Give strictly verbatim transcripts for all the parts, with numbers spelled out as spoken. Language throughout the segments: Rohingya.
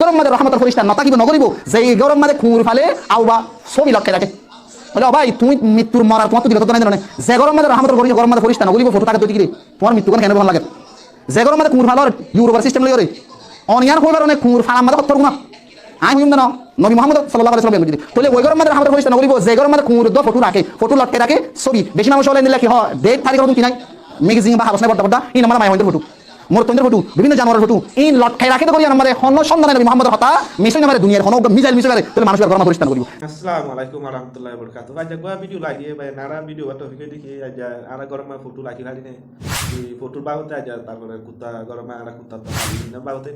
Górór mazé rohómotor fírista no tákibo, no goríbo, ze górór mazé kuñur fale, au ba sóbi lotkai raké. Bóle, "Ó bái, tuñí mittur morar tuáñttu dile tó zanaí zano né? Ze górór mazé rohómotor gorí, górór mazé fírista no goríbo, fotu táke dóri kire? Tuáñr mittu gán kené bohón lager?" Ze górór mazé kuñur falor, Iuropor sistem loiyóre. Oniyar hoibar one kuñur falar mazé hottór guná. Añí hoiyum de no, Nobi Muhammod sallallahu alaihi wasallam beyan goijjé de. Tóile oi górór mazé rohómotor fírista no goríbo, ze górór mazé kuñur dó fotu raké, fotu lotkai raké, sóbi. Beci manúic ókkole endilla ki hoó, deit tarik otún ki nai? Magazine ba hagos nai bodda bodda, iín amar maiyafuaindor fotu, morotfuaindor fotu, bibinno januaror fotu, iín lotkai raké de gorí, amar mazé honó sonnan nai Nobi Muhammodor hotá misái no fare, duniyar honó misail misái fare, tóile manúic ibar górór mazé fírista no goríbo. Assalamu alaikum warahmatullahi wabarakatuhu. Aijja uggwá video lagiyé bái, añára video ba tofik deki, aijja añára górór mazé fotu laki fari né, ei fotur babote aijja, tarfore kutta górór mazé añára kutta to fali na babote.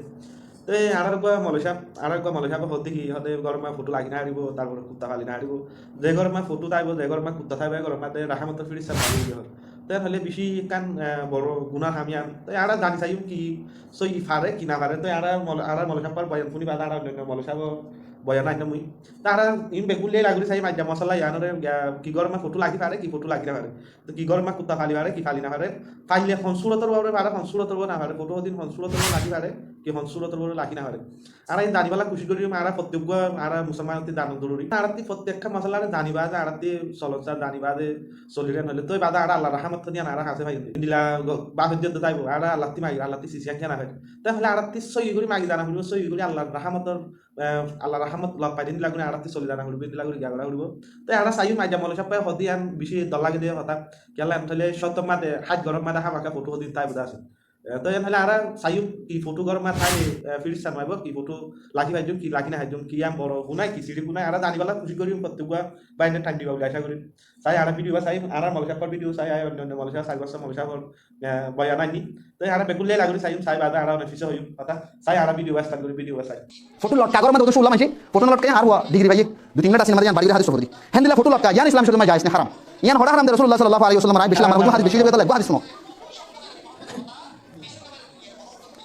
Te añárar uggwá moloi sáb, añárar uggwá moloi sábe hoó de ki, hoó de górór mazé fotu laki no faribo, tarfore kutta fali no faribo. Ze górór mazé fotu táibo, ze górór mazé kutta táibo, e górór mazé rohómotor fírista no táibo. Te hoile beci ekkán, eh, boro gunar ham yián. Te añára zani saiyum ki sóiyi fare ki no fare. Te añára mol-, añárar moloi sábor boyan fúni bade añára onno onno moloi sábor boyan ainno mui. Te añára iín beggún leila gorí saiyum aijja mosala yiánore, ya, ki górór mazé fotu laki fare, ki fotu laki no fare. Te ki górór mazé kutta fali fare, ki fali no fare. Faille hon surotor uore fare, hon surotor uore no fare. Fotu hodin hon surotor uore laki fare, ki hon surotor uore laki no fare. Añára iín zanibálla kucíc goríyum, añára fottíggwá, añára musolman ókkol zana zoruri. Añárattú fottí ekkán mosala añára zaniba de, añárattú solon sa zaniba de, soliren hoile toi bade añára Allar rohómot hodin añára hásé faiyum de. Endilla go-, baf ejjot táibo, añára Allattú magi, Allattú sisi añkya no fai. Te hoile añárattú sóiyi gorí magi zana foribo, sóiyi gorí Allar rohómotor, eh, Allar rohómot lok faide endilla gorí añárattú soli zana foribo, endilla gorí giya gora foribo. Te añára saiyum aijja moloi sábe hoó de yián beci dor lage de hotá. Kiyólla hoile cótor mazé, háit górór mazé hámaka fotu hodin táibo de asé. Eh, toi en hoile añára saiyum ki fotu górór mazé táile, eh, fírista no aibo, ki fotu laki faijjum, ki laki no faijjum, ki yián boro guná, ki siçi guná, añára zanibálla kucíc goríyum fottíggwá báine thaim diba buli acá gorí. Sai añára video ba sai, añárar moloi sábor video sai, ar onno onno moloi sáb, sai bosór moloi sábor, eh, boyan ainni. Toi añára beggún leila gorí saiyum, sai bade añára one fisé hoiyum hotá. Sai añára video ba start gorí, video ba sai. Fotu lotkai górór mazé, ótu cúlla maincé fotu no lotkai, añár fua digiri faiyé, dui tin minit asé, iín mazé yián bari bari hádis forí di. Héndilla fotu lotkai, yián Islam córiyotor mazé jaiz nai, háram. Yián hoçé háram de Rosulullah sallallahu alaihi wasallam, beci lamba, hodis beci gorí, eggwá hádis fúno.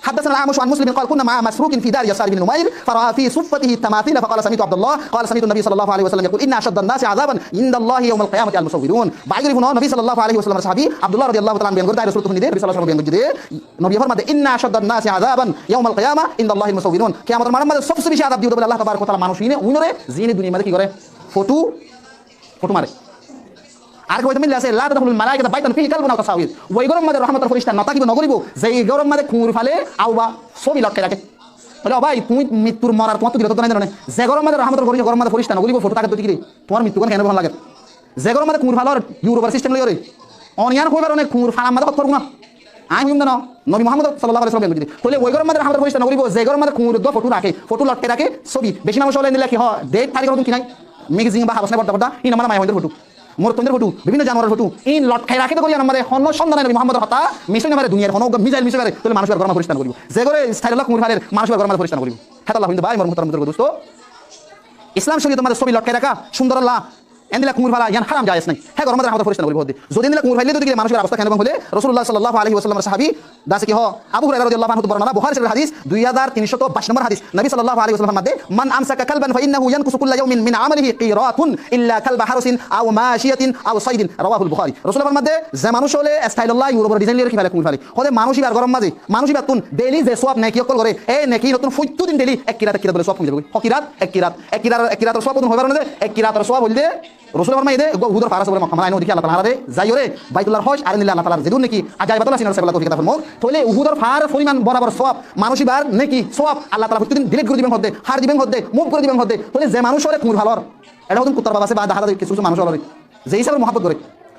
حدثنا الأعمش عن مسلم قال: كنا مع مسروق في دار يسار بن نمير فرأى في صفته تماثيل فقال: سمعت عبد الله، قال: سمعت النبي صلى الله عليه وسلم يقول: إن أشد الناس عذابا عند الله يوم القيامة المصورون. Bái gorí fúno, Nobi sallallahu alaihi wasallamor sahabi Abdullah radiyallahu ta'ala anhu beyan goijjé de, Rosulottu fúni de, Nobi sallallahu alaihi wasallam beyan goijjé de, Nobiye formade, إن أشد الناس عذابا يوم القيامة عند الله المصورون. Kiyamot or maidanor mazé sobse beci azab dibo de bóle Allah tabaraka wa ta'ala manúic iín, iínore, ziín e duniyar mazé ki goré? Fotu, fotu mare. Ar ki hoito mille asé, لا تدخل الملائكة بيتا فيه كلب أو تصاوير. Oi górór mazé rohómotor fírista no tákibo, no goríbo, ze górór mazé kuñur fale, au ba sóbi lotkai raké. Bóle, "Ó bái, tuñí mittur morar tuáñttu dile tó zanaí zano né? Ze górór mazé rohómotor gorí, górór mazé fírista no goríbo, fotu táke dóri kire? Tuáñr mittu gán kené bohón lager?" Ze górór mazé kuñur falor, Iuropor sistem loiyóre. Oniyar hoibar one kuñur falar mazé hottór guná. Añí hoiyum de no, Nobi Muhammod sallallahu alaihi wasallam beyan goijjé de. Tóile oi górór mazé rohómotor fírista no goríbo, ze górór mazé kuñur dó fotu raké, fotu lotkai raké, sóbi. Beci manúic ókkole endilla ki hoó, deit tarik otún ki nai? Magazine ba hagos nai bodda bodda, iín amar maiyafuaindor fotu, morotfuaindor fotu, bibinno januaror fotu, iín lotkai raké de gorí, amar mazé honó sonnan nai Nobi Muhammodor hotá misái no fare, duniyar honó misail misái fare, tóile manúic ibar górór mazé fírista no goríbo. Ze góre style olla kuñur faler, manúic ibar górór mazé fírista no goríbo. Hétolla hoiyum de bái, mor muhtaram buzurg dosto, Islam córiyotor mazé sóbi lotkai raká, cúndor olla, endilla kuñur fala, yián háram, jaiz nai. Hé górór mazé rohómotor fírista no goríbo hoó de. Zodi endilla kuñur faille zodi kire manúic ibar obosta kené bohón hoile, Rosulullah sallallahu alaihi wasallamor sahabi de asé ki hoó, Abu Huraira radiyallahu anhu tor bornona, Buhári Córifor hádis, dui házar tin cót baic nombor hádis. Nobi sallallahu alaihi wasallam formade, من أمسك كلبا فإنه ينقص كل يوم من عمله قيراط إلا كلب حرس أو ماشية أو صيد. رواه البخاري. Rosule formade, ze manúic ókkole style olla Iuropor design loiyóre ki fale, kuñur fale. Hoó de manúic ibar górór mazé, manúic ibattún daily ze sóab neki ókkol goré, e neki iínottún fottí din daily ek kirat ek kirat bóle sóab homi zaibo goi. Hó kirat? Ek kirat. Ek kirator, ek kirator sóab hoitó no hoibar né de, ek kirator sóab óilde Rosule formaiye de, eggwá Uhudor fahar asé bóle Mokka, mane añí dekí Allah talar hañsé zaiyóre, Baitullar hóic ar endilla Allah talar zedún neki ajaib atol asé, iín or sóab Allah toufik ata formók. Tóile Uhudor fahar foriman borabar sóab, manúic ibar neki, sóab Allah tala fottí din delete gorí diben hoó de, hári diben hoó de, muf gorí diben hoó de. Tóile ze manúic óre kuñur falor, ere hodún kuttar bab asé ba dahá zar kissú kissú manúic óre, ze hísabe muhabbot goré.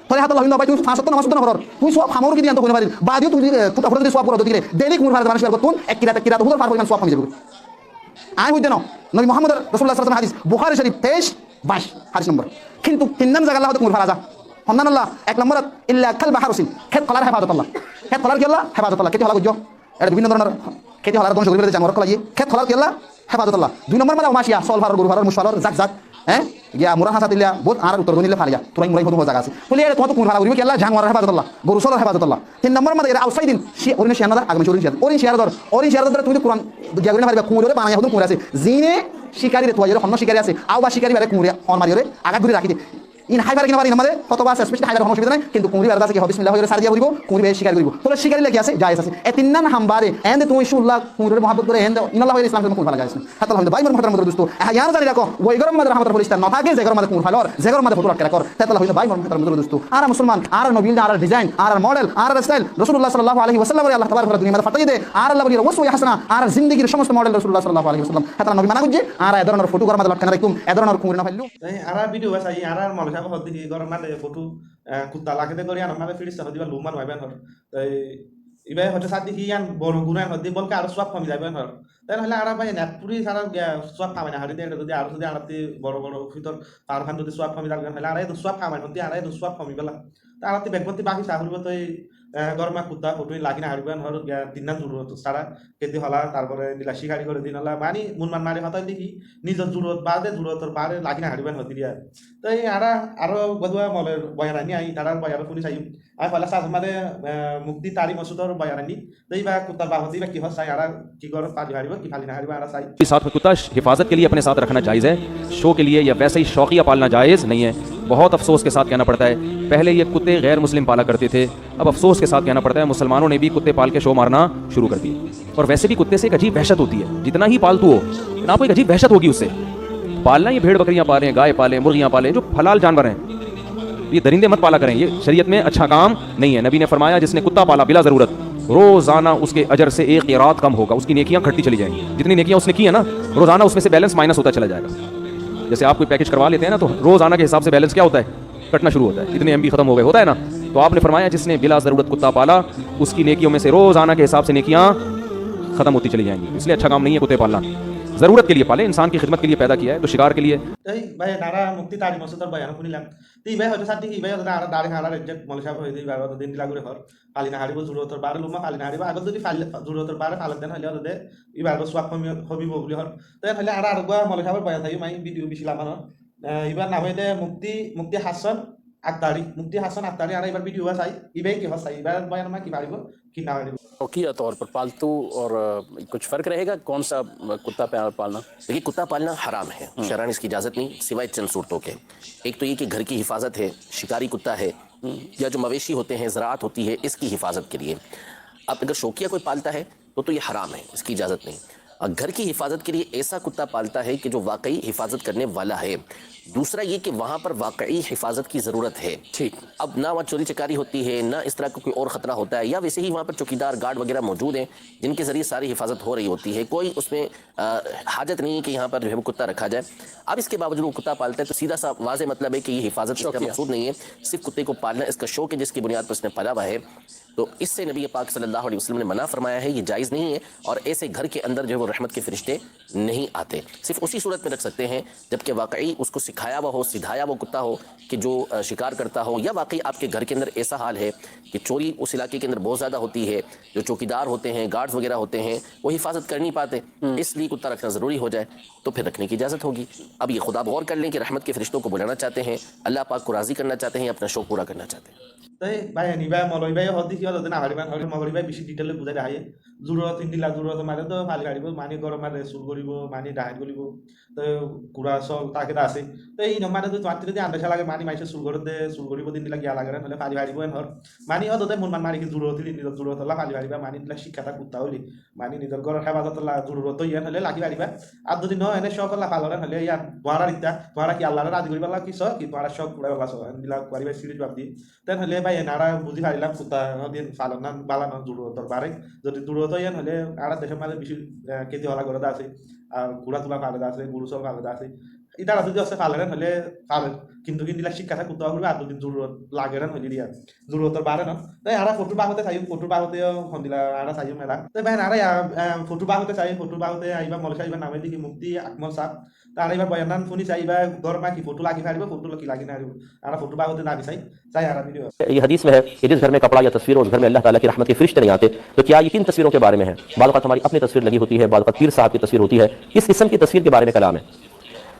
Tóile hétolla hoiyum de bái, tuñí fañs ottó nomaz fottí no foror, tuñí sóab hamor ki diyan to kuñur farir, bade yó tuñí, eh, kuttar fore zodi sóab goró de kire, daily kuñur falar de manúic ibar górottún ek kirat ek kirat Uhudor fahar foriman sóab homi zaibo goi. Añí hoóidde no, Nobi Muhammodor Rosululla sallallahu alaihi wasallam hádis, Buhári Córifor teic baic, hádis nombor. Kintu tinnán zaga olla hoó de kuñur fala za. Honnán olla? Ek nomborot, إلا كلب حرس, két holar hefazot olla. Két holar ki olla? Hefazot olla. Kéti hola goijjó? Ere bibinno dóronor kéti holar dóngco gorí fele de, januar ókkol aiyé. Két holar ki olla? Hefazot olla. Dui nombor mazé أو ماشية, sol faror, goru faror, muc faror, zat zat. Hé? Giya mura hañsa tilla, bout añárar uttor dóin dile fariya. Turai murai hodún hodún zaga asé. Tóile ere tuáñttu kuñur fala goríbo ki olla? Januaror hefazot olla, goru solor hefazot olla. Tin nombor mazé ere أو صيد, shi-, orin ciyar no dór, age manúic orin ciyar, orin ciyar dór, orin ciyar dór, tuñí de kuñur giya gorí no fariba, kuñure banaiya hodún kuñur asé. Zine cíkari re tuaiyóre, honó cíkari asé, au ba cíkari ibare kuñure or mariyóre agat gorí rakí de. In hái fare ki no fare, inor maze fotwa asé, especially hái fare, hono osubida nai, kintu kuñri bar asé ki, bismillah hoiyore sari diya foribo, kuñri bai shikar goribo. Tole shikari leki asé, jaiz asé. E tin nan ham bade, ende tuñí culla kuñrire muhabbot gore, ende inallah hoiyore Islam hono kuñri fala jaiz nai. Hétolla hoiye de bái mor muhtaram buzurg dosto, e yián zani rakó, oi góror maze rahmotor forishta no táke, ze góror maze kuñr fala, ze góror maze fotu rakká rakór. Hétolla hoiye de bái mor muhtaram buzurg dosto, añára musolman, añárar nobi, añárar design, añárar model, añárar style, Rosulullah sallallahu alaihi wasallam ore Allah tabarak wa taala duniyar maze fataiye de, añárar lla boli uswa hasana, añárar zindigir somosto model Rosulullah sallallahu alaihi wasallam. Hétolla nobi mana goijje, añára e dóronor fotu góror maze lotkai no raikkum, e dóronor kuñri no faillum. Te añára video ba sai, añárar moloi sáb hoó de ki góror maze fotu, ah, kutta lage de gori, añárar maze firista hoó de iba luman waiban hor. Te iba hoó de sádde ki yián boro guna hoó de, bolke aró suab homi zaibo hor. Te noile añára bái en ek puri sára, ah, suab kamai no fari de, ete zodi aró zodi añáratte boro boro fitor far hán zodi suab homi zaibo hor, noile añára eto suab kamai hoó de, añára eto suab homi bela. Te añáratte beggúnotte baki sa foribo, te, ah, góror maze kutta fotu lagi no faribo hor, ah, tin nan zururot sára. Keti hola, tarfore endilla shikari gore din hola, mani mun man mari hotá hoile ki, nizor zururot bade, zururotor bare lagi no faribo hoó de ar. Te añára aró bodua moloi boyan aní, añí tarar boyan funi saiyum. Añí foila saz maze, ah, mufti Tari Masudor boyan aní. Te iba kuttar babote iba ki hoó sai, añára ki gori fali faribo, ki fali no faribo, añára sai. साथ में कुत्ता श-, हिफाजत के लिए अपने साथ रखना जायज़ है, शो के लिए या वैसे ही शौकिया पालना जायज़ नहीं है। बहुत अफसोस के साथ कहना पड़ता है, पहले ये कुत्ते गैर मुस्लिम पाला करते थे, अब अफसोस के साथ कहना पड़ता है, मुसलमानों ने भी कुत्ते पाल के शो मारना शुरू कर दिए। और वैसे भी कुत्ते से एक अजीब वहशत होती है, जितना ही पालतू हो, लेकिन आपको एक अजीब वहशत होगी उससे। पालना, ये भेड़ बकरियां पालें, गाय पालें, मुर्गियां पालें, जो हलाल जानवर हैं, ये दरिंदे मत पाला करें, ये शरीयत में अच्छा काम नहीं है। नबी ने फरमाया, जिसने कुत्ता पाला बिला ज़रूरत, रोज़ाना उसके अजर से एक क़िरात कम होगा, उसकी नेकियां घटती चली जाएंगी। जितनी नेकियां उसने की है ना, रोज़ाना उसमें से बैलेंस माइनस होता चला जाएगा। जैसे आप कोई पैकेज करवा लेते हैं ना, तो रोज़ाना के हिसाब से बैलेंस क्या होता है? कटना शुरू होता है। इतने एमबी खत्म हो गए, होता है ना? तो आपने फरमाया, जिसने बिला ज़रूरत कुत्ता पाला, उसकी नेकियों में से रोज़ाना के हिसाब से नेकियां खत्म होती चली जाएंगी। इसलिए अच्छा काम नहीं है कुत्ते पालना। ज़रूरत के लिए पालें, इंसान की खिदमत के लिए पैदा किया है, तो शिकार के लिए। Te bái, añára mufti Tari Masudor boyan funilam. Te iba hoó de sádde ki, iba hoó de añára dari añárar ejjot moloi sáb hoó de iba hoó de endilla gori hor. Fali no faribo, zururotor bare luma fali no faribo. Agar zodi fali, zururotor bare fali den hoile hoó de ibar suab homi, homi bo buli hor. Te hoile añára aró gua moloi sábor boyan saiyum, añí video beci lamba no. Ah, ibar nam hoó de mufti, mufti Hasan Attari, mufti Hasan Attari, añára ibar video ba sai, iba ki hoó sai, ibar boyan ma ki faribo, ki no faribo. शौकिया तौर पर पालतू और, अ, कुछ फ़र्क रहेगा कौन सा, अ, कुत्ता पा-, पालना? देखिए, कुत्ता पालना हराम है, हम्म। शरअन इसकी इजाज़त नहीं, सिवाय चंद सूरतों के। एक तो ये कि घर की हिफाजत है, शिकारी कुत्ता है, हम्म। या जो मवेशी होते हैं, ज़राअत होती है, इसकी हिफाजत के लिए। अब अगर शौकिया कोई पालता है, तो, तो ये हराम है, इसकी इजाज़त नहीं। अ, घर की हिफाजत के लिए ऐसा कुत्ता पालता है कि जो वाकई हिफाजत करने वाला है। दूसरा ये कि वहाँ पर वाकई हिफाजत की ज़रूरत है। ठीक। अब ना वहाँ चोरी चकारी होती है, ना इस तरह का कोई और ख़तरा होता है, या वैसे ही वहाँ पर चौकीदार, गार्ड वगैरह मौजूद हैं, जिनके ज़रिए सारी हिफाजत हो रही होती है। कोई उसमें, अ, हाजत नहीं है कि यहाँ पर जो है वो कुत्ता रखा जाए। अब इसके बावजूद वो कुत्ता पालता है, तो सीधा सा वाज़ेह मतलब है कि ये हिफाजत इसका शौकिया। मकसूद नहीं है, सिर्फ कुत्ते को पालना इसका शौक है, जिसकी बुनियाद पर इसने पाला हुआ है। तो इससे नबी पाक सल्लल्लाहु अलैहि वसल्लम ने मना फरमाया है, ये जायज़ नहीं है, और ऐसे घर के अंदर जो है वो रहमत के फरिश्ते नहीं आते। सिर्फ उसी सूरत में रख सकते हैं जबकि वाकई उसको सिखाया हुआ हो, सिधाया हुआ कुत्ता हो कि जो, अ, शिकार करता हो, या वाकई आपके घर के अंदर ऐसा हाल है कि चोरी उस इलाके के अंदर बहुत ज़्यादा होती है, जो चौकीदार होते हैं, गार्ड्स वगैरह होते हैं, वो हिफाजत कर नहीं पाते, हम्म। इसलिए कुत्ता रखना ज़रूरी हो जाए, तो फिर रखने की इजाज़त होगी। अब ये खुद आप गौर कर लें कि रहमत के फरिश्तों को बुलाना चाहते हैं, अल्लाह पाक को राज़ी करना चाहते हैं, अपना शौक़ पूरा करना चाहते हैं। Te bái, eni bái, moloi bái hoó de ki, hoó de no faribo, hoó de moloi bái beci detail e buzái de haiye. Zururot endilla, zururot mane to fali faribo, mane góror maze sur goribo, mane dahait goribo. Te kura sór táke de asé. Te inor maze to tuáñrattú zodi andasa lage, mane maincé sur gore de, sur goribo de endilla giya lage, hoile fali faribo en hor. Mane hoó de mun man mari ki zururot, nizor zururot olla fali fariba, mane endilla cíkka de kuttá hoile. Mane nizor góror hefazot olla zururot óiye hoile lagi fariba. Ar zodi no, ene cók olla falor hoile, yián tuáñrar ittá, tuáñra ki Allaré razi goribálla ki só, ki tuáñrar cók furaibolla só, endilla kuari bái siri juab di. Te hoile bái, en añára buzi farilam, kuttá no din falon na, bála no, zururotor bare. Zodi zururot óiye hoile, añárar decór maze beci, eh, keti hola gore de asé, ar gura tula fale de asé, goru sór fale de asé. Itara zodi asé fale hoile fale, kintu endilla cíkka de kuttá foribo, ar zodi zururot lage hoile diya. Zururotor bare no. Te añára fotur babote saiyum, fotur babote o hondilla añára saiyum ela. Te bái, añára ya, eh, fotur babote sai, fotur babote aiba moloi sáb, ibar nam hoó de ki mufti Akmol sáb. Te añára ibar boyan nan funi sai, iba góror maze ki fotu lagi faribo, fotu ki lagi no faribo. Añára fotur babote zani sai, sai añára video. ये हदीस में है कि जिस घर में कपड़ा या तस्वीर हो, उस घर में अल्लाह ताला की रहमत के फरिश्ते नहीं आते। तो क्या ये किन तस्वीरों के बारे में है? बाज़ औक़ात हमारी अपनी तस्वीर लगी होती है, बाज़ औक़ात पीर साहब की तस्वीर होती है। किस किस्म की तस्वीर के बारे में कलाम है?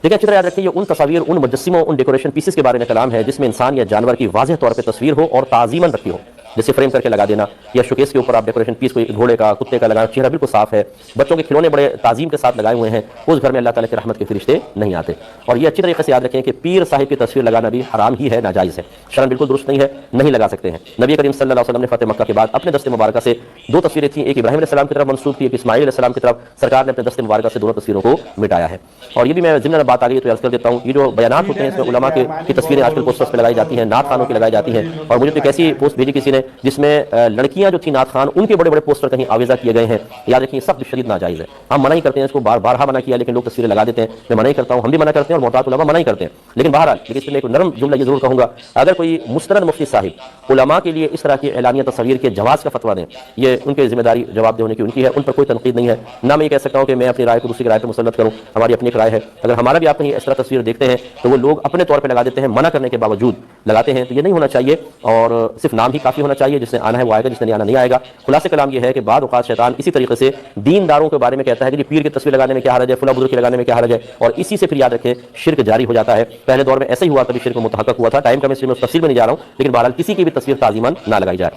देखिए, अच्छी तरह याद रखें, ये उन तस्वीर, उन मुजस्सिमों, उन डेकोरेशन पीसेस के बारे में कलाम है जिसमें इंसान या जानवर की वाज़ेह तौर पे तस्वीर हो और ताज़ीमन रखी हो। جیسے فریم کر کے لگا دینا، یا شوکیس کے اوپر آپ ڈیکوریشن پیس، کوئی گھوڑے کا، کتے کا لگانا، چہرہ بالکل صاف ہے، بچوں کے کھلونے بڑے تعظیم کے ساتھ لگائے ہوئے ہیں، اس گھر میں اللہ تعالیٰ کی رحمت کے فرشتے نہیں آتے۔ اور یہ اچھی طریقے سے یاد رکھیں کہ پیر صاحب کی تصویر لگانا بھی حرام ہی ہے، ناجائز ہے، شرعاً بالکل درست نہیں ہے، نہیں لگا سکتے ہیں۔ نبی کریم صلی اللہ علیہ وسلم نے فتح مکہ کے بعد اپنے دست مبارکہ سے دو تصویریں تھیں، ایک ابراہیم علیہ السلام کی طرف منسوب تھی، ایک اسماعیل علیہ السلام کی طرف۔ سرکار نے اپنے دست مبارکہ سے دونوں تصویروں کو مٹایا ہے۔ اور یہ بھی میں ضمن بات آ گئی تو عرض کر دیتا ہوں، یہ جو بیانات ہوتے ہیں اس میں علماء کے، کی تصویریں آج کل پوسٹرز پہ لگائی جاتی ہیں، نعت خوانوں کی لگائی جاتی ہیں، اور مجھے تو ایک ایسی پوسٹ بھیجی کسی نے جس میں، آ، لڑکیاں جو تھیں نعت خوان، ان کے بڑے بڑے پوسٹر کہیں آویزہ کیے گئے ہیں۔ یاد رکھیں، یہ سخت شدید ناجائز ہے۔ ہم منع ہی کرتے ہیں اس کو، بار بارہا منع کیا، لیکن لوگ تصویریں لگا دیتے ہیں۔ میں منع ہی کرتا ہوں، ہم بھی منع کرتے ہیں اور محتاط علماء منع ہی کرتے ہیں۔ لیکن بہرحال، لیکن اس میں ایک نرم جملہ یہ ضرور کہوں گا، اگر کوئی مستند مفتی صاحب علماء کے لیے اس طرح کی اعلانیہ تصاویر کے جواز کا فتویٰ دیں، یہ ان کی ذمہ داری، جواب دہ ہونے کی ان کی ہے، ان پر کوئی تنقید نہیں ہے، نہ میں یہ کہہ سکتا ہوں کہ میں اپنی رائے کو دوسری کی رائے پر مسلط کروں، ہماری اپنی ایک رائے ہے۔ اگر ہمارا بھی آپ کہیں اس طرح تصویر دیکھتے ہیں تو وہ لوگ اپنے طور پر لگا دیتے ہیں، منع کرنے کے باوجود لگاتے ہیں، تو یہ نہیں ہونا چاہیے اور صرف نام ہی کافی ہونا چاہیے، جس نے آنا ہے وہ آئے گا، جس نے نہیں آنا نہیں آئے گا۔ خلاصہ کلام یہ ہے کہ بعض اوقات شیطان اسی طریقے سے دینداروں کے بارے میں کہتا ہے کہ جی پیر کی تصویر لگانے میں کیا حرج ہے، فلاں بزرگ کی لگانے میں کیا حرج ہے، اور اسی سے پھر یاد رکھیں شرک جاری ہو جاتا ہے۔ پہلے دور میں ایسا ہی ہوا، کبھی شرک متحقق ہوا تھا، ٹائم کم ہے اس لیے میں اس تفصیل میں نہیں جا رہا ہوں، لیkin bahar hal kisi ki bhi tasvir taaziman na lagayi jaye.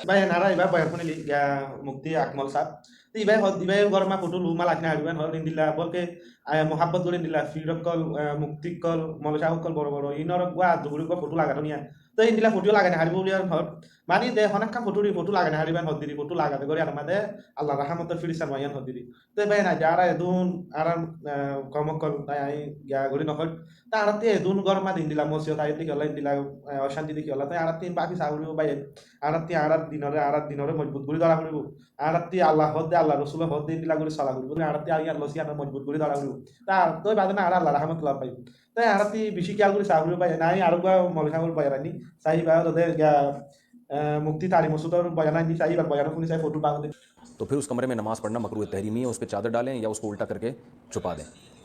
Bái, enara iba boyan fúnili, ya, Mukti Akmol sáb. Te iba hod-, iba gorma foto luma lagina hariban hol indila, bolke, ah, muhabbot gori indila, fir okkol, ah, mukti okkol, molo sáb okkol boro boro, inor gua duguri gua foto lagadon ya. Te indila foto lagana haribo buli hol. Mani de honakkan foto ri foto lagana hariban hol diri, foto lagade gori ar made Allah rahamotor firistar mayan hol diri. Te bái, na, añára edún, añára, eh, koum okkol, tai añí giya gori nohoir. Te añárattú edún gór mazé endilla musibot aiyé de kiyólla, endilla, eh, ocánti de kiyólla. Te añárattú báfi sa foribo bái, añárattú añárar dinore, añárar dinore mozbut gori dóra foribo. Añárattú Allah hoó de, Allah Rosule hoó de, endilla gori sola foribo. Añárattú añárar losi añárar mozbut gori dóra foribo. Te añárattú bade na añára Allah rahmotullah fai. Te añárattú beci kiyal gori sa foribo bái. Nai aró uggwá moulovi sábor boyan aní. Sai bái, ode giya, eh, Mukti Tari Masudor boyan aní. Sai ibar boyan fúni sai foto bagóde. तो फिर उस कमरे में नमाज पढ़ना मकरूह तहरीमी है, उस पे चादर डालें या उसको उल्टा करके छुपा दें।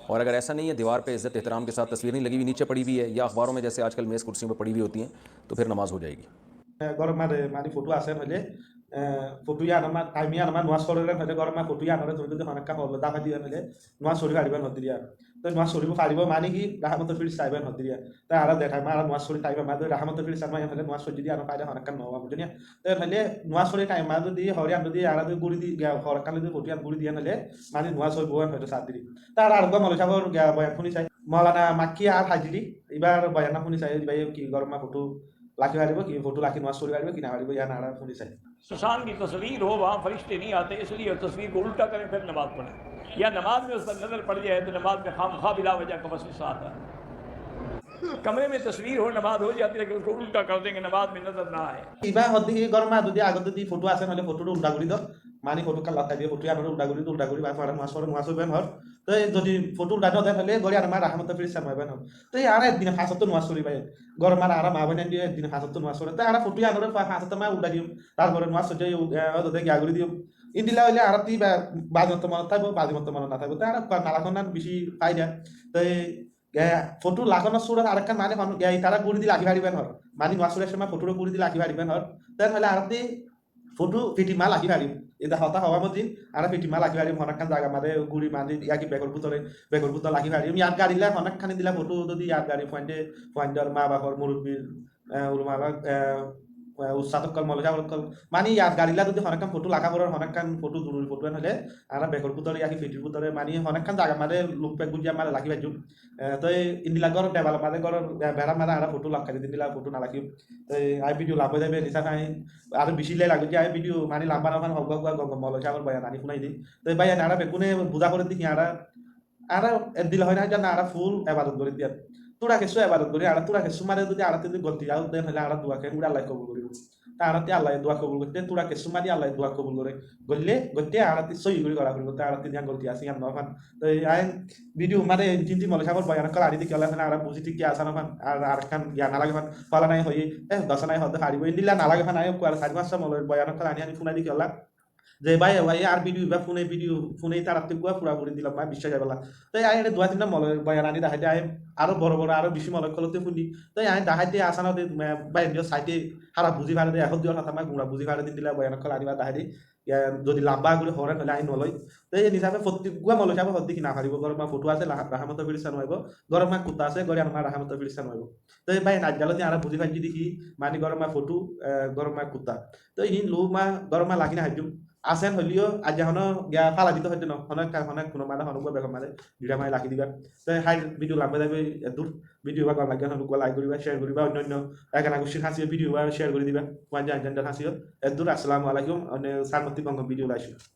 और अगर ऐसा नहीं है, दीवार पे इज्जत एहतराम के साथ तस्वीर नहीं लगी हुई, नीचे पड़ी हुई है, या अखबारों में जैसे आजकल मेज़ कुर्सियों पर पड़ी हुई होती हैं, तो फिर नमाज हो जाएगी। Eh, gór mazé mani foto asé hoilé, eh, foto iyan mazé, time iyan mazé nomaz forer hoilé, gór mazé foto iyan mazé tumi zodi honó ekka hol dafa diyo hoilé, nomaz fori fariba hoddiriya. Te nomaz foribo faribo mani ki, rahmotor firista aiba hoddiriya. Te añára de time añára nomaz fori time mazé rahmotor firista aiba hoilé nomaz fori zodi añára faile honó ekka no obo, buzóniya? Te hoilé nomaz fori time mazé zodi hori an zodi añára zodi guri di, giya hor ekkan zodi foto iyan guri diyan hoilé, mani nomaz foibo hoilé sat diri. Te añára aró uggwá moulovi sábor giya boyan fúni sai. Maulana Makki ar Hajili, ibar boyan fúni sai, iba ki gór mazé foto lagi faribo, ki foto lagi nomaz fori faribo, ki no faribo, iyan añára fúni sai. انسان کی تصویر ہو، وہاں فرشتے نہیں آتے، اس لیے تصویر کو الٹا کریں، پھر نماز پڑھیں۔ یا نماز میں اس پر نظر پڑ جائے تو نماز میں خواہ مخواہ بلا وجہ کا وسوسہ آتا ہے۔ کمرے میں تصویر ہو، نماز ہو جاتی ہے، لیکن اس کو الٹا کر دیں کہ نماز میں نظر نہ آئے۔ Iba hoó de ki gór mazé zodi agot zodi foto asé, hoilé foto ulta gori do. Mani foto kalla tai diye, foto iyan ulta gori do, ulta gori bái fore, nomaz fore, nomaz fore bái fore. Te zodi foto ulta no de, hoilé gori ar mazé rahmotor firista aiba hol. Te añára ek dine fañs wokto nomaz fori bái. Gór mazé añára ma boin ain diye ek dine fañs wokto nomaz fori. Te añára foto iyan ore fa-, fañs wokto mazé ulta diyum. Tarfore nomaz fori jai, eh, ode giya gori diyum. Endilla hoilé añárattú iba bazi motto monot taibo, bazi motto monot no taibo. Te añára kuwa nalakon nan beci faida. Te, eh, foto lakonor surat arekkan mani hon, eh, itara guri di lagi fariben hor. Mani nomaz forar somot foto guri di lagi fariben hor. Te hoilé añárattú foto fiti ma lagi farim. Ida hotá howa mozin, añára fiti ma lagi farim, honó ekkan zaga mazé guri mani, ya ki begor bútore, begor bútore lagi farim. Yadgari la honó ekkan endilla foto zodi yadgari fuainde, fuaindor, ma bafor, murubbir, eh, ulama, eh, eh, ustad okkol, moulovi sáb okkol. Mani yadgari la zodi honó ekkan foto laga forer, honó ekkan foto, zoruri foto en hoilé, añára begor bútore, ya ki fitir bútore, mani honó ekkan zaga mazé luk pek gujja mazé lagi faijjum. Eh, toi endilla gór debalor mazé, góror, eh, berar mazé añára foto laggai di, endilla foto no lagiyum. Toi añí video lamba ói zaibo, nisa añí aró beci lamba ói zaibo, añí video mani lamba no fan, uggwá uggwá gom gom moulovi sábor boyan aní fúnai di. Toi bái, añára beggúne buza fore de ki añára, añára endilla hoi na, añára full ebadot gori de. Tura kessú ebadot gori, añára tura kessú mazé zodi añárattú zodi golti ói de, hoilé añára dua ken gori Allah ye kobul goribo. Te añárattú Allah ye dua kobul goitte, tura kessú mazé Allah ye dua kobul gore. Goille, goitte añárattú sóhi gori gora foribo, te añárattú yián golti asé, yián no fan. Te añí video mazé tin tin moulovi sábor boyan okkol aní de kiyólla añára buzi thík asé no fan, ar, arekkan giya no lage fan, fala nai hoiye, eh, dosa nai hoó de faribo, endilla no lage fan, añí uggwá ar sari fañs ta moulovi boyan okkol aní aní fúnai de kiyólla. Ze bái, bái, ar video iba fúne, video fúne tarattú uggwá fura furi dilam, bái, biccác ai bolla. Te añí ere dua tinta moulovi boyan aní dahai de, añí aró boro boro, aró beci moulovi okkolottú fúni. Te añí dahai de asán de, eh, bái, endiyo saite hara buzi fare de, ehón duwar hotá ma gura buzi fare de, endilla boyan okkol aní ba dahai de. Zodi lamba gori horen óile añí noloi. Te hísabe fottí gua moulovi sábe hoddé ki no faribó, gór ma fotu asé, rahámotor firista no aibo, gór ma kutta asé, gór ma rahámotor firista no aibo. Te bái, aijjalóti añára buzi faijjí de ki, mani gór ma fotu, gór ma kutta. Te hín lou ma gór ma lagi no faijjum. Asé hoileyo aijja hono giya fala dito hoiddé no, hono ekka, hono kuno mane, hono gua beko mane, dita mane lagi diba. Te hái, video lamba zaibo eddur. Video ba gom lage hono gua like goriba, share goriba, onno onno egana guctir hasiyo video ba share gori diba. Tuáñr jan jan hasiyo. Eddur, assalamu alaikum. Onno sar motti gom gom video loi aicco.